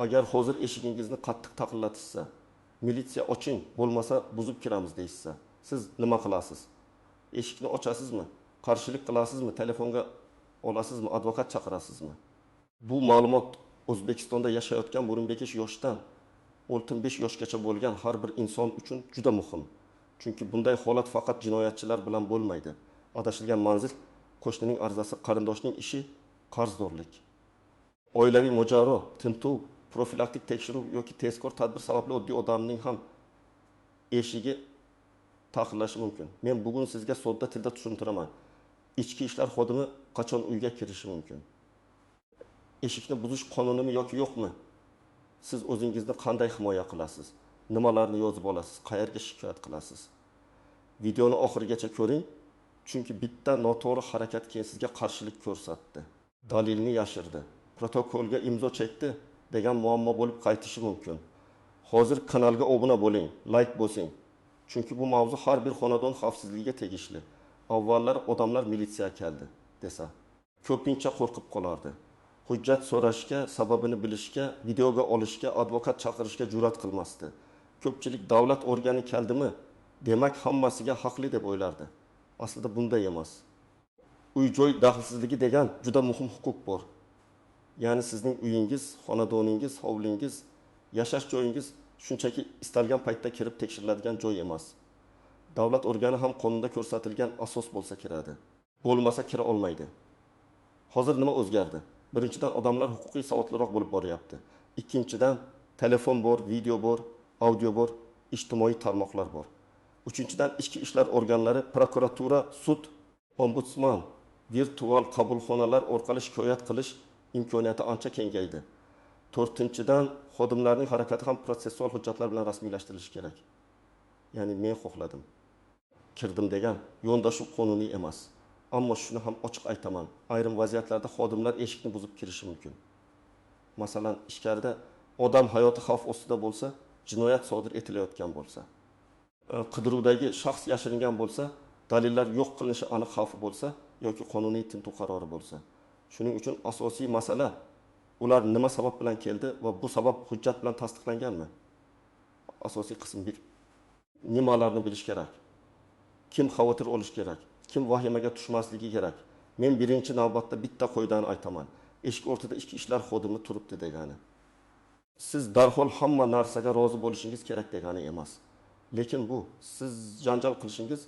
Agar hozir eshigingizni qattiq taqillatishsa, militsiya oching, bo'lmasa buzib kiramiz deyishsa, siz nima qilasiz? Eshikni ochasizmi? Qarshilik qilasizmi? Telefonga olasizmi? Advokat chaqirasizmi? Bu ma'lumot O'zbekistonda yashayotgan 15 yoshdan 65 yoshgacha bo'lgan har bir inson uchun juda muhim. Chunki bunday holat faqat jinoyatchilar bilan bo'lmaydi. Adashilgan manzil, qo'shnining arizasi, qarindoshning ishi, qarzdorlik. Oilaviy mojaro, tintuv, profilaktik tekshiruv yoki tezkor tadbir sababli oddiy odamning ham eshigi taqillashi mumkin. Men bugun sizga sodda tilda tushuntiraman. Ichki ishlar xodimi qachon uyga kirishi mumkin? Eshikni buzish qonunimi yoki yo'qmi? Siz o'zingizni qanday himoya qilasiz? Nimalarni yozib olasiz? Qayerga shikoyat qilasiz? Videoni oxirigacha ko'ring, chunki bitta noto'g'ri harakat keyin sizga qarshilik ko'rsatdi. Dalilni yashirdi, protokolga imzo chekdi degan muammo bo'lib qaytishi mumkin. Hozir kanalga obuna bo'ling, like bosing. Chunki bu mavzu har bir xonadon xavfsizligiga tegishli. Avvallar odamlar militsiya keldi desa, ko'pincha qo'rqib qolardi. Hujjat so'rashga, sababini bilishga, videoga olishga, advokat chaqirishga jur'at qilmasdi. Ko'pchilik davlat organi keldimi, demak hammasiga haqli deb o'ylardi. Aslida bunday emas. Uy-joy daxlsizligi degan juda muhim huquq bor. Ya'ni sizning uyingiz, xonadoningiz, hovlingiz, yashash joyingiz shunchaki istalgan paytda kirib tekshiriladigan joy emas. Davlat organi ham qonunda ko'rsatilgan asos bo'lsa kiradi. Bo'lmasa kira olmaydi. Hozir nima o'zgardi? Birinchidan, odamlar huquqiy savodliroq bo'lib boryapti. Ikkinchidan, telefon bor, video bor, audio bor, ijtimoiy tarmoqlar bor. Uchinchidan, ichki ishlar organlari, prokuratura, sud, ombudsman, virtual qabulxonalar orqali shikoyat qilish imkoniyati ancha kengaydi. To'rtinchidan, xodimlarning harakati ham protsessual hujjatlar bilan rasmiylashtirilishi kerak. Ya'ni men xohladim, kirdim degan yondashuv qonuniy emas. Ammo shuni ham ochiq aytaman, ayrim vaziyatlarda xodimlar eshikni buzib kirishi mumkin. Masalan, ichkarida odam hayoti xavf ostida bo'lsa, jinoyat sodir etilayotgan bo'lsa, qidiruvdagi shaxs yashiringan bo'lsa, dalillar yo'q qilinishi aniq xavfi bo'lsa yoki qonuniy tintuv qarori bo'lsa. Shuning uchun asosiy masala ular nima sabab bilan keldi va bu sabab hujjat bilan tasdiqlanganmi? Asosiy qism bir. Nimalarni bilish kerak? Kim xavotir olish kerak? Kim vahimaga tushmasligi kerak? Men birinchi navbatda bitta qoidani aytaman. Eshik o'rtada ichki ishlar xodimi turibdi degani. Siz darhol hamma narsaga rozi bo'lishingiz kerak degani emas. Lekin bu siz janjal qilishingiz,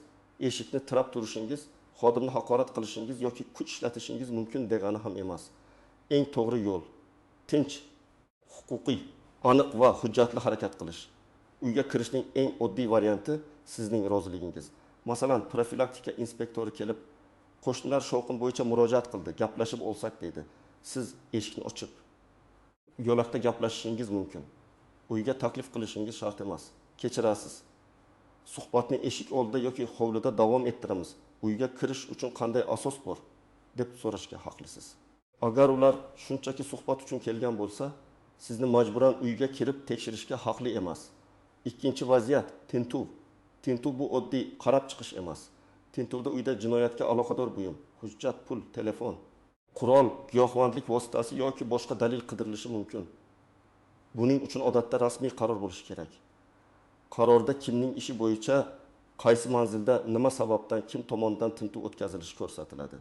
eshikni tirab turishingiz, xodimni haqorat qilishingiz yoki kuch ishlatishingiz mumkin degani ham emas. Eng to'g'ri yo'l tinch, huquqiy, aniq va hujjatli harakat qilish. Uyga kirishning eng oddiy varianti sizning roziligingiz. Masalan, profilaktika inspektori kelib, qo'shnilar shovqin bo'yicha murojaat qildi, gaplashib olsak deydi. Siz eshikni ochib, yo'lakda gaplashishingiz mumkin. Uyga taklif qilishingiz shart emas. Kechirasiz. Suhbatni eshik oldida yoki hovlida davom ettiramiz. Uyga kirish uchun qanday asos bor deb so'rashga haqlisiz. Agar ular shunchaki suhbat uchun kelgan bo'lsa, sizni majburan uyga kirib tekshirishga haqli emas. Ikkinchi vaziyat tintuv. Tintuv bu oddiy qarab chiqish emas. Tintuvda uyda jinoyatga aloqador buyum, hujjat, pul, telefon, qurol, giyohvandlik vositasi yoki boshqa dalil qidirilishi mumkin. Buning uchun odatda rasmiy qaror bo'lishi kerak. Qarorda kimning ishi bo'yicha, qaysi manzilda, nima sababdan, kim tomonidan tintuv o'tkazilishi ko'rsatiladi.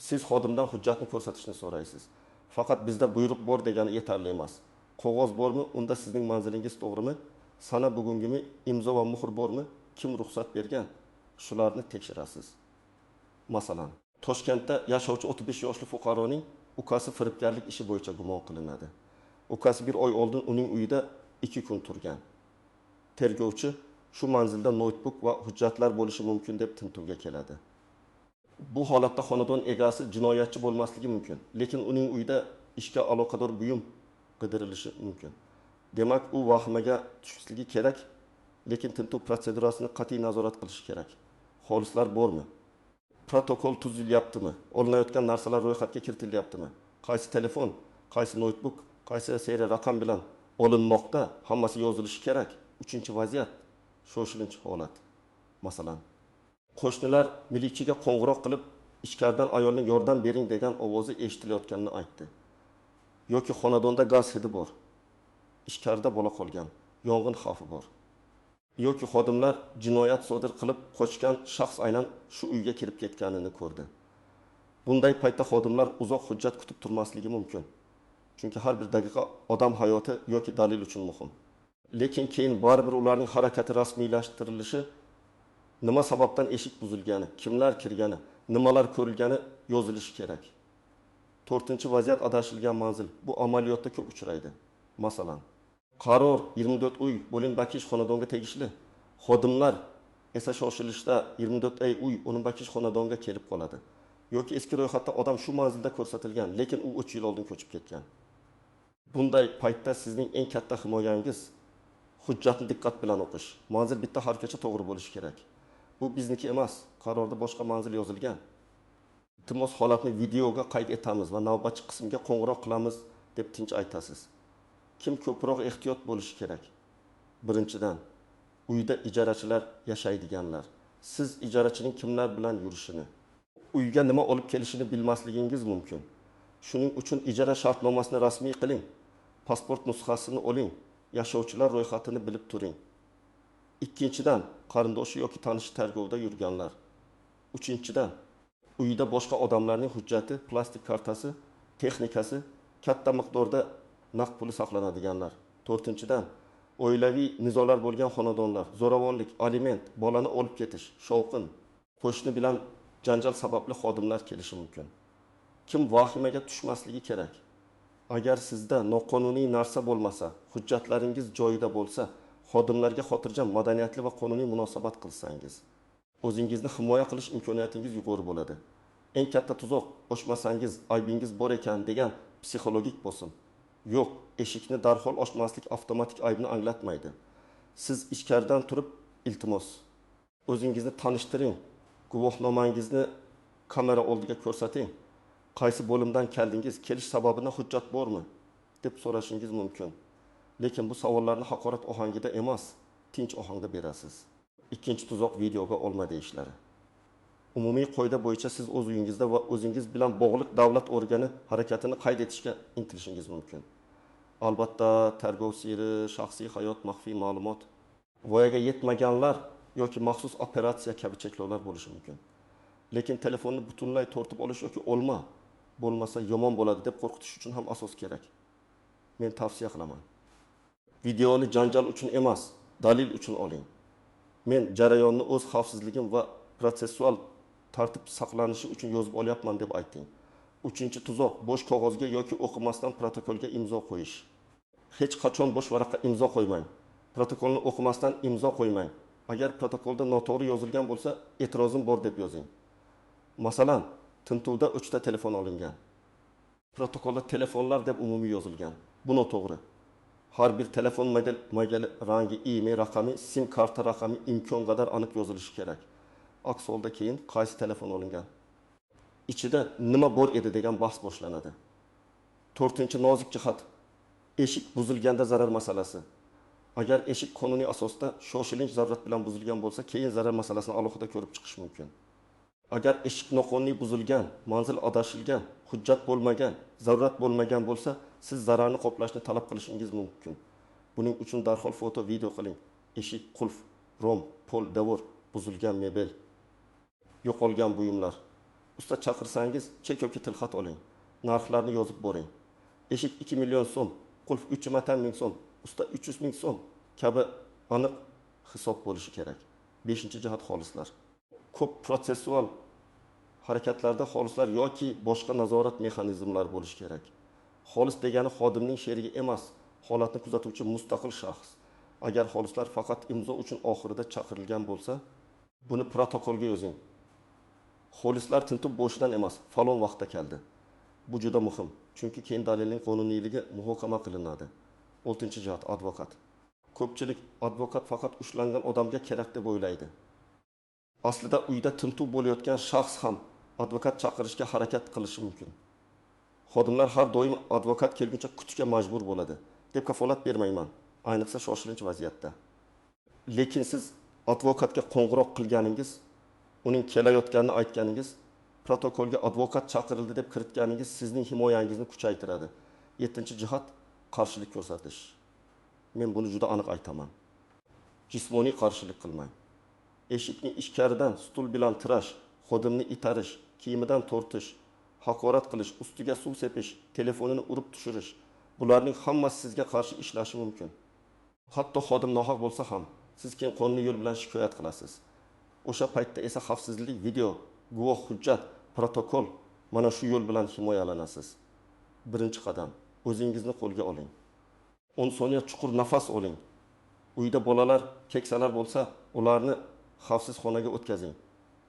Siz xodimdan hujjatni ko'rsatishni so'raysiz. Faqat bizda buyruq bor degani yetarli emas. Qog'oz bormi? Unda sizning manzilingiz to'g'rimi? Sana bugungimi? Imzo va muhr bormi? Kim ruxsat bergan? Shularni tekshirasiz. Masalan, Toshkentda yashovchi 35 yoshli fuqaroning ukasi firibgarlik ishi bo'yicha gumon qilinadi. Ukasi bir oy oldin uning uyida 2 kun turgan. Tergovchi shu manzilda noutbuk va hujjatlar bo'lishi mumkin deb tintuvga keladi. Bu holatda xonadon egasi jinoyatchi bo'lmasligi mumkin, lekin uning uyida ishga aloqador buyum qidirilishi mumkin. Demak, u vahimaga tushishligi kerak, lekin tintuv protsedurasini qat'iy nazorat qilishi kerak. Xolislar bormi? Protokol tuzilyaptimi? Olinayotgan narsalar ro'yxatga kiritilyaptimi? Qaysi telefon, qaysi noutbuk, qaysi seriya raqam bilan olinmoqda, hammasi yozilishi kerak. Uchinchi vaziyat shoshilinch holat. Masalan, qo'shnilar militsiyaga qo'ng'iroq qilib, ichkaridan ayolning yordam bering degan ovozi eshitilayotganini aytdi. Yoki xonadonda gaz hidi bor, ichkarida bola qolgan, yong'in xavfi bor. Yoki xodimlar jinoyat sodir qilib qochgan shaxs aynan shu uyga kirib ketganini ko'rdi. Bunday paytda xodimlar uzoq hujjat kutib turmasligi mumkin. Chunki har bir daqiqa odam hayoti yoki dalil uchun muhim. Lekin keyin baribir ularning harakati rasmiylashtirilishi, nima sababdan eshik buzilgani, kimlar kirgani, nimalar ko'rilgani yozilishi kerak. To'rtinchi vaziyat adashilgan manzil. Bu amaliyotda ko'p uchraydi. Masalan, qaror 24 uy bo'lim bakish xonadonga tegishli. Xodimlar esa shoshilishda 24 A uy o'lim bakish xonadonga kelib qoladi. Yoki eski ro'yxatda odam shu manzilda ko'rsatilgan, lekin u 3 yil oldin ko'chib ketgan. Bunday paytda sizning eng katta himoyangiz hujjatni diqqat bilan o'qish. Manzil bitta harfgacha to'g'ri bo'lishi kerak. Bu bizniki emas, qarorda boshqa manzil yozilgan. Iltimos, holatni videoga qayd etamiz va navbatchi qismga qo'ng'iroq qilamiz deb tinch aytasiz. Kim ko'proq ehtiyot bo'lishi kerak? Birinchidan, uyda ijarachilar yashaydiganlar. Siz ijarachining kimlar bilan yurishini, uyga nima olib kelishini bilmasligingiz mumkin. Shuning uchun ijara shartnomasini rasmiy qiling, pasport nusxasini oling, yashovchilar ro'yxatini bilib turing. Ikkinchidan, qarindoshi yoki tanishi tergovda yurganlar. Uchinchidan, uyda boshqa odamlarning hujjati, plastik kartasi, texnikasi, katta miqdorda naqd puli saqlanadiganlar. To'rtinchidan, oilaviy nizolar bo'lgan xonadonlar, zo'ravonlik, aliment, bolani olib ketish, shovqin, qo'shni bilan janjal sababli xodimlar kelishi mumkin. Kim vahimaga tushmasligi kerak? Agar sizda noqonuniy narsa bo'lmasa, hujjatlaringiz joyida bo'lsa, xodimlarga xotirjam, madaniyatli va qonuniy munosabat qilsangiz, o'zingizni himoya qilish imkoniyatingiz yuqori bo'ladi. Eng katta tuzoq, ochmasangiz aybingiz bor ekan degan psixologik bosim. Yo'q, eshikni darhol ochmaslik avtomatik aybni anglatmaydi. Siz ichkaridan turib, iltimos, o'zingizni tanishtiring, guvohnomangizni kamera oldiga ko'rsating. Qaysi bo'limdan keldingiz, kelish sababini hujjat bormi deb so'rashingiz mumkin. Lekin bu savollarni haqorat ohangida emas, tinch ohangda berasiz. Ikkinchi tuzoq videoga olma deyishlari. Umumiy qoida bo'yicha siz o'z uyingizda va o'zingiz bilan bog'liq davlat organi harakatini qayd etishga intilishingiz mumkin. Albatta, tergov siri, shaxsiy hayot, maxfiy ma'lumot, voyaga yetmaganlar yoki maxsus operatsiya kabi cheklovlar bo'lishi mumkin. Lekin telefonni butunlay tortib olish yoki olma, bo'lmasa yomon bo'ladi deb qo'rqitish uchun ham asos kerak. Men tavsiya qilaman. Videoni janjal uchun emas, dalil uchun oling. Men jarayonni o'z xavfsizligim va protsessual tartib saqlanishi uchun yozib olyapman deb ayting. Uchinchi tuzoq, bo'sh qog'ozga yoki o'qimasdan protokolga imzo qo'yish. Hech qachon bo'sh varaqqa imzo qo'ymang. Protokolni o'qimasdan imzo qo'ymang. Agar protokolda noto'g'ri yozilgan bo'lsa, e'tirozim bor deb yozing. Masalan, tintuvda 3 ta telefon olingan. Protokolda telefonlar deb umumiy yozilgan. Bu noto'g'ri. Har bir telefon modeli, rangi, IMEI raqami, sim karta raqami imkon qadar aniq yozilishi kerak. Aks holda keyin qaysi telefon olingan, ichida nima bor edi degan bahs boshlanadi. To'rtinchi nozik jihat, eshik buzilganda zarar masalasi. Agar eshik qonuniy asosda shoshilinch zarurat bilan buzilgan bo'lsa, keyin zarar masalasini alohida ko'rib chiqish mumkin. Agar eshik noqonuniy buzilgan, manzil adashilgan, hujjat bo'lmagan, zarurat bo'lmagan bo'lsa, siz zararni qoplashni talab qilishingiz mumkin. Buning uchun darhol foto, video qiling. Eshik, qulf, rom, pol, devor, buzilgan mebel, yo'qolgan buyumlar. Usta chaqirsangiz, chek yoki tilxat oling. Narxlarni yozib boring. Eshik 2 million so'm, qulf 3 ming so'm, usta 300 ming so'm kabi aniq hisob bo'lishi kerak. 5-jihat xolislar. Ko'p protsessual harakatlarda xolislar yoki boshqa nazorat mexanizmlari bo'lishi kerak. Xolis degani xodimning sherigi emas, holatni kuzatuvchi mustaqil shaxs. Agar xolislar faqat imzo uchun oxirida chaqirilgan bo'lsa, buni protokolga yozing. Xolislar tintuv boshidan emas, falon vaqtda keldi. Bu juda muhim, chunki keyin dalilning qonuniyligi muhokama qilinadi. 6-jihat advokat. Ko'pchilik advokat faqat ushlangan odamga kerak deb o'ylaydi. Aslida uyda tintuv bo'layotgan shaxs ham advokat chaqirishga harakat qilishi mumkin. Xodimlar har doim advokat kelguncha kutishga majbur bo'ladi deb kafolat bermayman, ayniqsa shoshilinch vaziyatda. Lekin siz advokatga qo'ng'iroq qilganingiz, uning kelayotganini aytganingiz, protokolga advokat chaqirildi deb kiritganingiz sizning himoyangizni kuchaytiradi. Yettinchi jihat qarshilik ko'rsatish. Men buni juda aniq aytaman. Jismoniy qarshilik qilmang. Eshikni ichkaridan stul bilan tirash, xodimni itarish, kiyimidan tortish, haqorat qilish, ustiga suv sepish, telefonini urib tushirish. Bularning hammasi sizga qarshi ishlashi mumkin. Hatto xodim nohaq bo'lsa ham, siz keyin qonuniy yo'l bilan shikoyat qilasiz. O'sha paytda esa xavfsizlik, video, guvoh, hujjat, protokol, mana shu yo'l bilan himoyalanasiz. Birinchi qadam, o'zingizni qo'lga oling. 10 soniya chuqur nafas oling. Uyda bolalar, keksalar bo'lsa, ularni xavfsiz xonaga o'tkazing.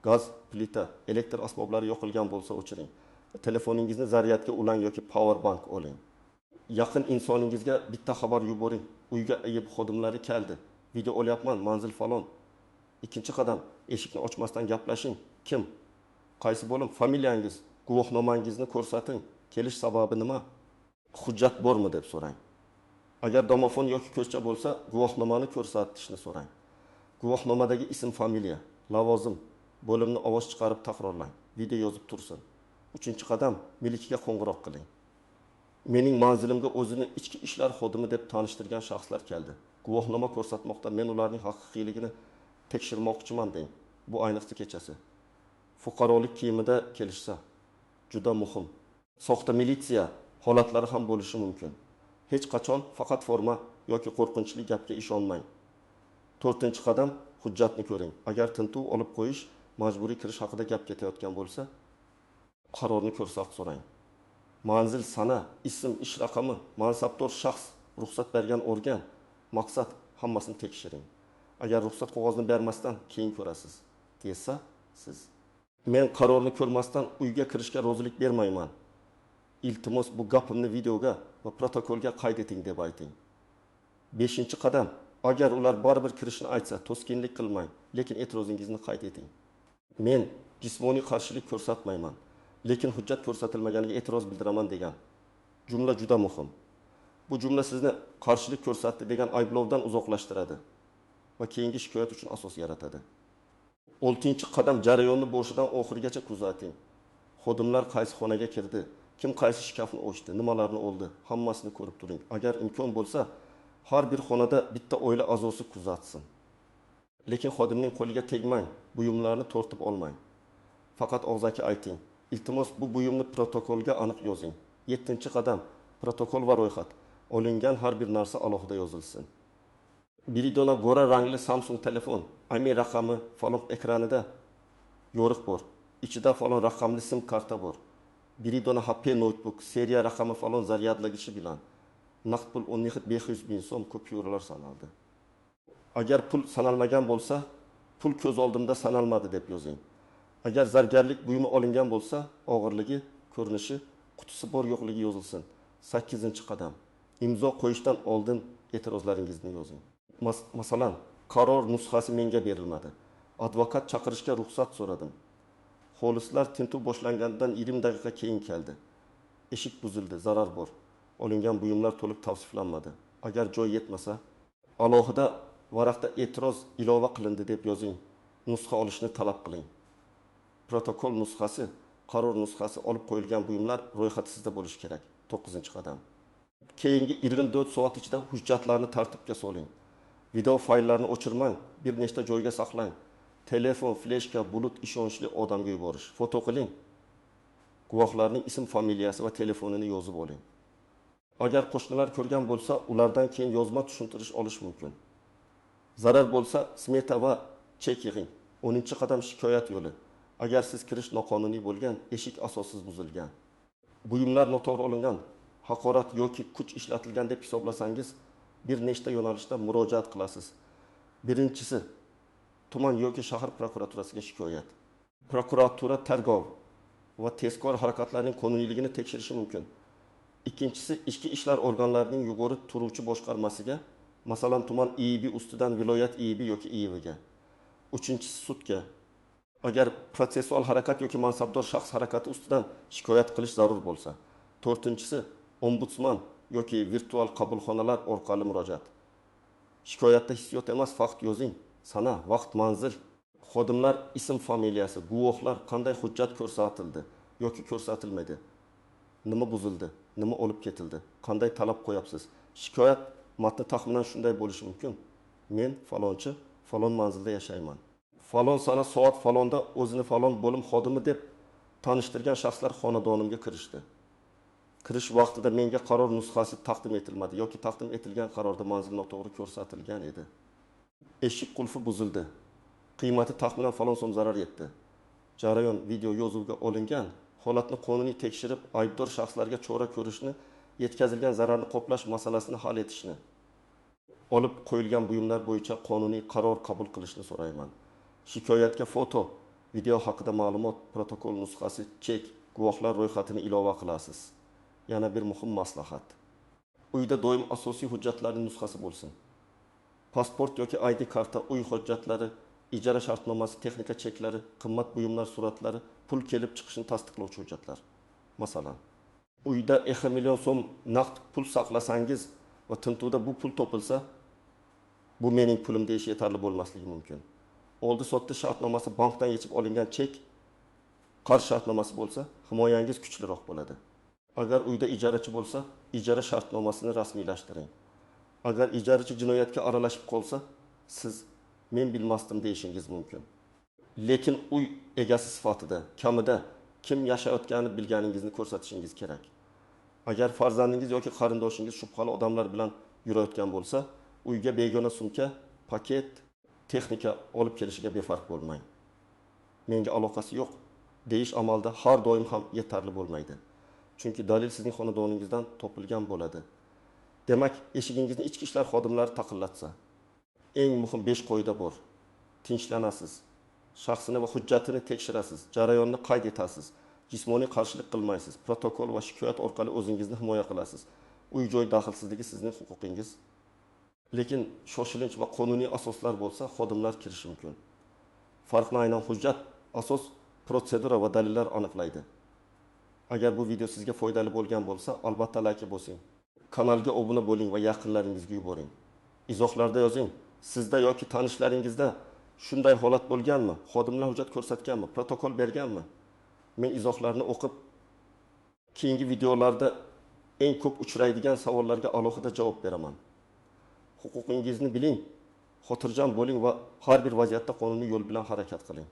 Gaz, plita, elektr asboblari yoqilgan bo'lsa o'chiring. Telefoningizni zaryadga ulang yoki power bank oling. Yaqin insoningizga bitta xabar yuboring. Uyga IIB xodimlari keldi. Video olyapman, manzil falon. Ikkinchi qadam, eshikni ochmasdan gaplashing. Kim? Qaysi bo'lim? Familiyangiz, guvohnomangizni ko'rsating. Kelish sababi nima? Hujjat bormi deb so'rang. Agar domofon yoki ko'zcha bo'lsa, guvohnomani ko'rsatishni so'rang. Guvohnomadagi ism, familiya, lavozim, bo'limni ovoz chiqarib takrorlang. Video yozib tursin. Uchinchi qadam, militga qo'ng'iroq qiling. Mening manzilimga o'zini ichki ishlar xodimi deb tanishtirgan shaxslar keldi. Guvohnoma ko'rsatmoqda, men ularning haqiqiyligini tekshirmoqchiman deng. Bu ayniqsa kechasi. Fuqarolik kiyimida kelishsa juda muhim. Soxta militsiya holatlari ham bo'lishi mumkin. Hech qachon faqat forma yoki qo'rqinchli gapga ishonmang. To'rtinchi qadam, hujjatni ko'ring. Agar tintuv olib qo'yish, majburiy kirish haqida gap ketayotgan bo'lsa, qarorni ko'rsat so'rang. Manzil, sana, ism, ish raqami, mansabdor shaxs, ruxsat bergan organ, maqsad hammasini tekshiring. Agar ruxsat qog'ozini bermasdan keyin ko'rasiz desa siz. Men qarorni ko'rmasdan uyga kirishga rozilik bermayman. Iltimos, bu gapimni videoga va protokolga qayd eting deb ayting. Beshinchi qadam, agar ular baribir kirishni aytsa, to'sqinlik qilmang, lekin e'tirozingizni qayd eting. Men jismoniy qarshilik ko'rsatmayman, lekin hujjat ko'rsatilmaganiga e'tiroz bildiraman degan jumla juda muhim. Bu jumla sizni qarshilik ko'rsatdi degan ayblovdan uzoqlashtiradi va keyingi shikoyat uchun asos yaratadi. Oltinchi qadam, jarayonni boshidan oxirigacha kuzating. Xodimlar qaysi xonaga kirdi, kim qaysi shkafni ochdi, nimalarni oldi, hammasini ko'rib turing. Agar imkon bo'lsa, har bir xonada bitta oila a'zosi kuzatsin. Lekin xodimning qo'liga tegmang, buyumlarni tortib olmang. Faqat og'zaki ayting. Iltimos, bu buyumni protokolga aniq yozing. Yettinchi qadam, protokol va ro'yxat. Olingan har bir narsa alohida yozilsin. Bir dona gora rangli Samsung telefon, IMEI raqami falon ekranida yo'riq bor. Ichida falon raqamli sim karta bor. Bir dona HP notebook, seriya raqami falon zaryadlagichi bilan. Naqd pul 12 ming so'm kupyuralar sanaldi. Agar pul sanalmagan bo'lsa, pul ko'z oldimda sanalmadi deb yozing. Agar zargarlik buyumi olingan bo'lsa, og'irligi, ko'rinishi, qutisi bor yo'qligi yozilsin. 8-qadam. Imzo qo'yishdan oldin e'tirozlaringizni yozing. Masalan, qaror nusxasi menga berilmadi. Advokat chaqirishga ruxsat so'radim. Xolislar tintuv boshlangandan 20 daqiqa keyin keldi. Eshik buzildi, zarar bor. Olingan buyumlar to'liq tavsiflanmadi. Agar joy yetmasa, alohida varaqda e'tiroz ilova qilindi deb yozing. Nusxa olishni talab qiling. Protokol nusxasi, qaror nusxasi olib qo'yilgan buyumlar ro'yxati sizda bo'lishi kerak. 9-qadam. Keyingi 24 soat ichida hujjatlarni tartibga soling. Video fayllarni o'chirmang, bir nechta joyga saqlang. Telefon, fleshka, bulut ishonchli odamga yuborish. Foto qiling. Guvohlarning ism, familiyasi va telefonini yozib oling. Agar qo'shnilar ko'rgan bo'lsa, ulardan keyin yozma tushuntirish olish mumkin. Zarar bo'lsa, smeta va chek yig'ing. 10-qadam shikoyat yo'li. Agar siz kirish noqonuniy bo'lgan, eshik asossiz buzilgan, buyumlar noto'g'ri olingan, haqorat yoki kuch ishlatilgan deb hisoblasangiz, bir nechta yo'nalishda murojaat qilasiz. Birinchisi, tuman yoki shahar prokuraturasiga shikoyat. Prokuratura tergov va tezkor harakatlarning qonuniyligini tekshirishi mumkin. Ikkinchisi, ichki ishlar organlarining yuqori turuvchi boshqarmasiga, masalan, tuman IIB ustidan viloyat IIB yoki IIVga. Uchinchisi, sudga. Agar protsessual harakat yoki mansabdor shaxs harakati ustidan shikoyat qilish zarur bo'lsa. To'rtinchisi, ombudsman yoki virtual qabulxonalar orqali murojaat. Shikoyatda hissiyot emas, fakt yozing. Sana, vaqt, manzil, xodimlar ism, familiyasi, guvohlar, qanday hujjat ko'rsatildi yoki ko'rsatilmadi. Nima buzildi? Nima olib ketildi? Qanday talab qo'yapsiz? Shikoyat matni taxminan shunday bo'lishi mumkin: Men falonchi, falon manzilda yashayman. Falon sana soat falonda o'zini falon bo'lim xodimi deb tanishtirgan shaxslar xonadonimga kirishdi. Kirish vaqtida menga qaror nusxasi taqdim etilmadi yoki taqdim etilgan qarorda manzil noto'g'ri ko'rsatilgan edi. Eshik qulfi buzildi. Qiymati taxminan falon so'm zarar yetdi. Jarayon video yozuvga olingan. Holatni qonuniy tekshirib, aybdor shaxslarga chora ko'rishni, yetkazilgan zararni qoplash masalasini hal etishni, olib qo'yilgan buyumlar bo'yicha qonuniy qaror qabul qilishni so'rayman. Shikoyatga foto, video haqida ma'lumot, protokol nusxasi, chek, guvohlar ro'yxatini ilova qilasiz. Yana bir muhim maslahat. Uyda doim asosiy hujjatlarning nusxasi bo'lsin. Pasport yoki ID karta, uy hujjatlari, ijara shartnomasi, texnika cheklari, qimmat buyumlar suratlari, pul kelib chiqishini tasdiqlovchi hujjatlar. Masalan, uyda 2 million so'm naqd pul saqlasangiz va tintuvda bu pul topilsa, bu mening pulim deyish yetarli bo'lmasligi mumkin. Oldi-sotdi shartnomasi, bankdan yechib olingan chek, qarz shartnomasi bo'lsa, himoyangiz kuchliroq bo'ladi. Agar uyda ijarachi bo'lsa, ijara shartnomasini rasmiylashtiring. Agar ijarachi jinoyatga aralashib qolsa, siz men bilmasdim deyishingiz mumkin. Lekin uy egasi sifatida kamida kim yashayotganini bilganingizni ko'rsatishingiz kerak. Agar farzandingiz yoki qarindoshingiz shubhali odamlar bilan yurayotgan bo'lsa, uyga begona sumka, paket, texnika olib kelishiga befarq bo'lmang. Menga aloqasi yo'q deyish amalda har doim ham yetarli bo'lmaydi. Chunki dalil sizning xonadoningizdan topilgan bo'ladi. Demak, eshigingizni ichki ishlar xodimlari taqillatsa, eng muhim 5 qoida bor. Tinchlanasiz, shaxsini va hujjatini tekshirasiz, jarayonni qayd etasiz, jismoniy qarshilik qilmaysiz, protokol va shikoyat orqali o'zingizni himoya qilasiz. Uy-joy daxlsizligi sizning huquqingiz. Lekin shoshilinch va qonuniy asoslar bo'lsa, xodimlar kirishi mumkin. Farqni aynan hujjat, asos, protsedura va dalillar aniqlaydi. Agar bu video sizga foydali bo'lgan bo'lsa, albatta like bosing. Kanalga obuna bo'ling va yaqinlaringizga yuboring. Izohlarda yozing. Sizda yoki tanishlaringizda shunday holat bo'lganmi? Xodimlar hujjat ko'rsatganmi? Protokol berganmi? Men izohlarni o'qib, keyingi videolarda eng ko'p uchraydigan savollarga alohida javob beraman. Huquqingizni biling, xotirjam bo'ling va har bir vaziyatda qonuniy yo'l bilan harakat qiling.